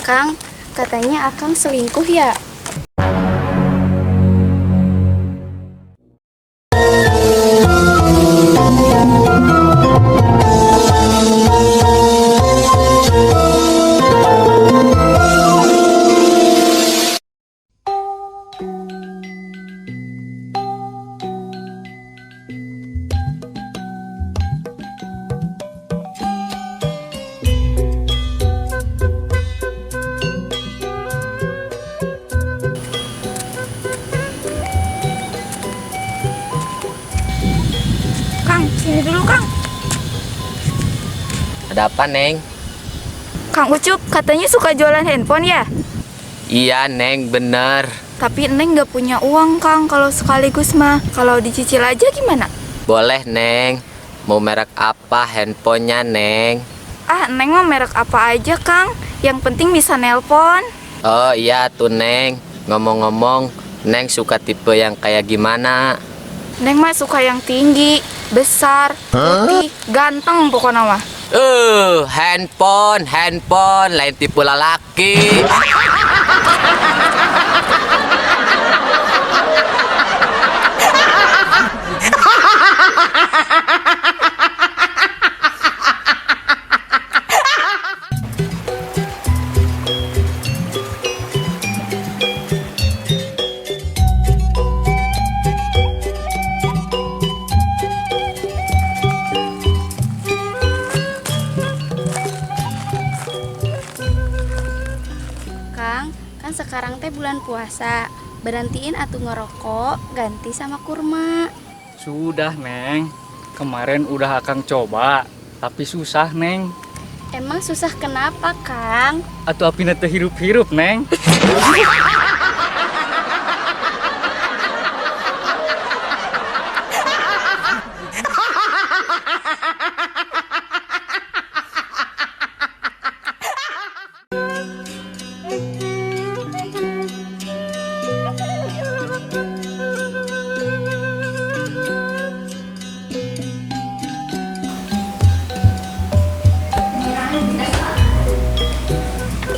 Kang, katanya Akang selingkuh ya? Kang, sini dulu, Kang. Ada apa, Neng? Kang Ucup katanya suka jualan handphone ya? Iya, Neng, bener. Tapi Neng nggak punya uang, Kang, kalau sekaligus mah. Kalau dicicil aja gimana? Boleh, Neng. Mau merek apa handphonenya, Neng? Ah, Neng mah merek apa aja, Kang. Yang penting bisa nelpon. Oh iya tuh, Neng. Ngomong-ngomong, Neng suka tipe yang kayak gimana? Neng mah suka yang tinggi, besar, putih, ganteng pokoknya mah. Handphone, handphone, lain tipe lalaki. Kang, kan sekarang teh bulan puasa. Berhentiin atuh ngerokok, ganti sama kurma. Sudah, Neng. Kemarin udah Akang coba, tapi susah, Neng. Emang susah kenapa, Kang? Atau apina teu hirup-hirup, Neng.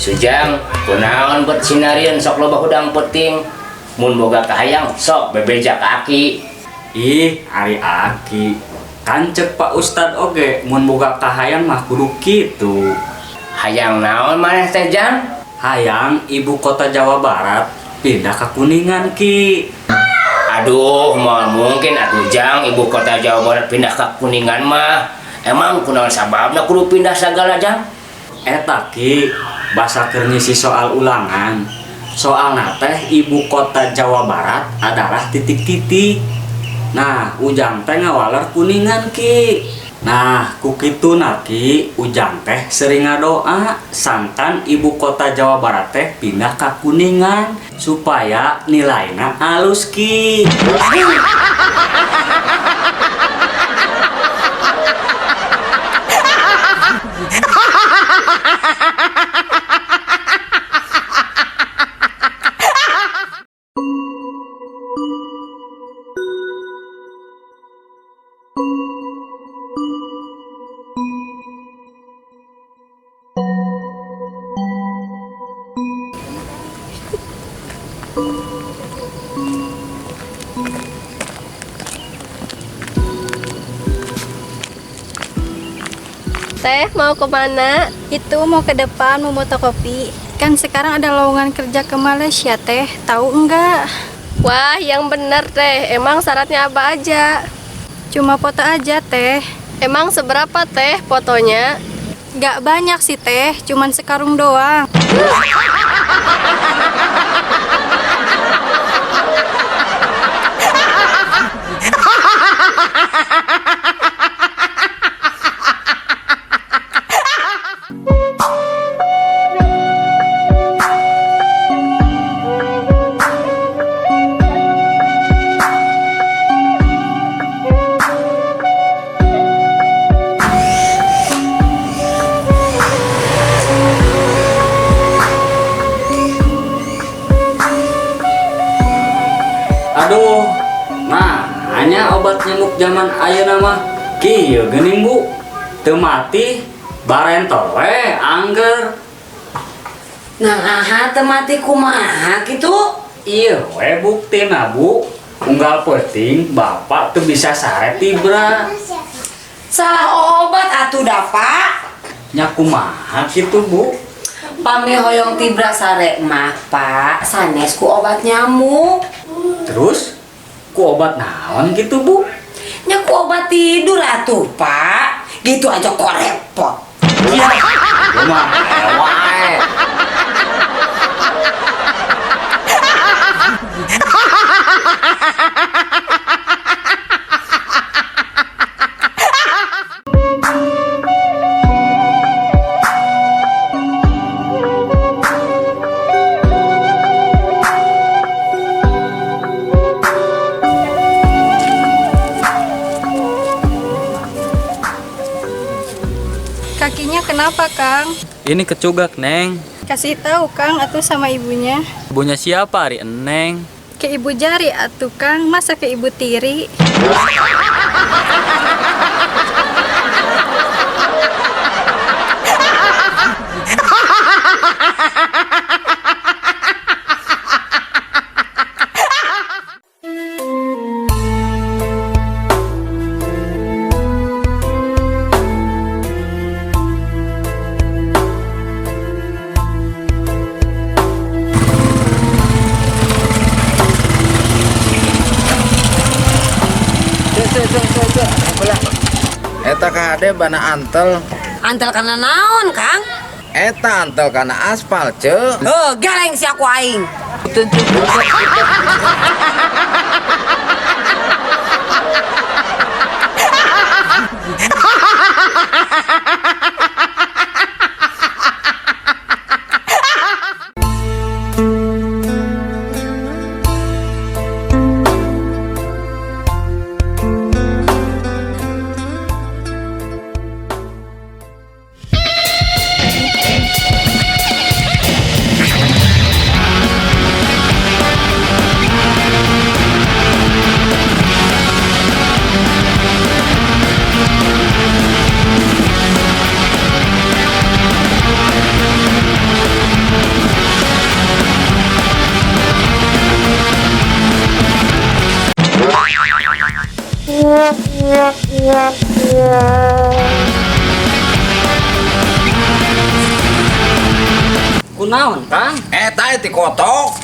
Sujang, kunaon buat sinarian sok loba hudang penting. Mun boga kahayang sok bebeja ka aki. Ih, ari aki. Kan cek Pak Ustad oge mun boga kahayang mah kudu kitu. Hayang naon maneh teh Jang? Hayang ibu kota Jawa Barat pindah ke Kuningan, Ki. Aduh, moal mungkin atuh Jang ibu kota Jawa Barat pindah ke Kuningan mah. Emang kunaon sababna kudu pindah sagala Jang? Eta Ki, basa keur ngisi soal ulangan. Soalna teh ibu kota Jawa Barat adalah titik-titik. Nah, Ujang teh ngawaler Kuningan, Ki. Nah, ku kituna Ki, Ujang teh sering ngadoa sangkan ibu kota Jawa Barat teh pindah ka Kuningan supaya nilaina alus, Ki. Teh, mau kemana? Itu mau ke depan, mau fotokopi. Kan sekarang ada lowongan kerja ke Malaysia, Teh. Tahu enggak? Wah, yang bener teh. Emang syaratnya apa aja? Cuma foto aja, Teh. Emang seberapa teh fotonya? Nggak banyak sih, Teh. Cuman sekarung doang. Aduh, nah hanya obat nyamuk zaman ayeuna mah kieu geuning Bu. Teu mati, barentol we angger. Nah, teu mati kumaha kitu? Iya we buktina, Bu. Unggal peuting bapak teu bisa sare tibra. Salah obat atuh da, Pak. Nya kumaha kitu, Bu? Pami hoyong tibra sare mah, Pak, sanes ku obat nyamuk. Terus ku obat naon gitu, Bu? Nya ku obat tidur atuh, Pak. Gitu aja kok repot. Iya, ieu mah wae. Kakinya kenapa, Kang? Ini kecugak, Neng. Kasih tahu, Kang, atuh sama ibunya. Ibunya siapa, Ari? Neng. Ke ibu jari atuh, Kang. Masa ke ibu tiri? Eta kade bana antel. Antel kana naon, Kang? Eta antel kana aspal, ce. Heuh, geleng sia ku aing. Kunaon, Kang? Eta ti kotok.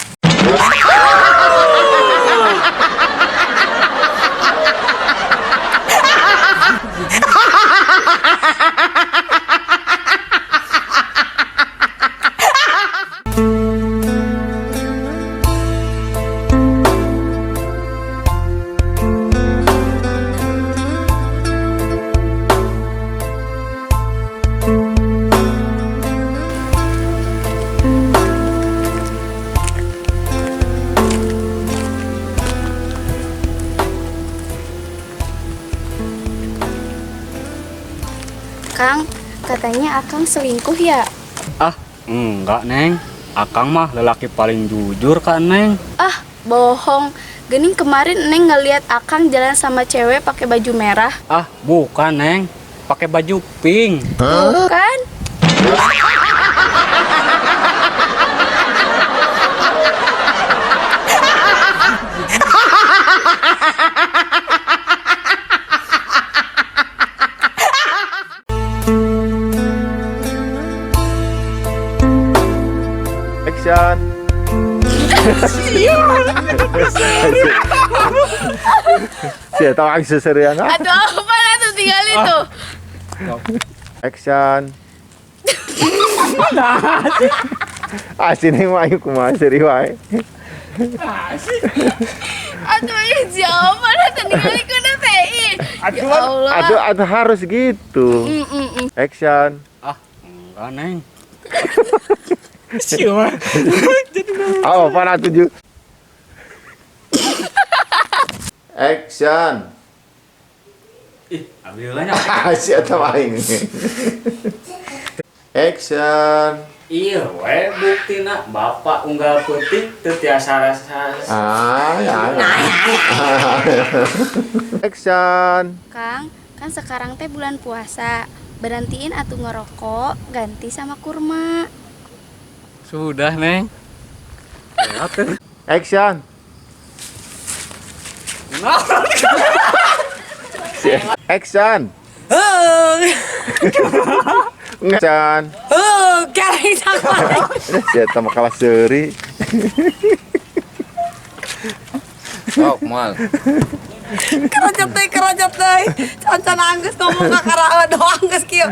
Kang, katanya Akang selingkuh ya? Ah, enggak, Neng. Akang mah lelaki paling jujur kan, Neng. Ah, bohong. Gening kemarin Neng ngeliat Akang jalan sama cewek pakai baju merah. Ah, bukan, Neng. Pakai baju pink. Bukan? Action. Siya tawag sa serian ha? Aduh, apa tuh tinggal itu? Action. Ah, sini mah ayo kumaha seri wae. Aduh, ini siapa tuh tinggal kuna teh? Ya Allah. Aduh, aduh harus gitu. Action. Ah, enggak, Neng. Oh, para tujuh. Action. Ih, ambilnya. Siapa aing. Action. Iya we buktina bapak unggal peuting teu tiasa rasa. Ah, ya. Action. Kang, kan sekarang teh bulan puasa. Berhentiin atuh ngerokok, ganti sama kurma. Sudah, Neng. Action. Action. Action. Heuh, garing sama. Si eta mah kalah seuri. Sok moal. Kerajat teh, kerajat teh. Can-can anggeus ngomong ka karawa doang geus kieu.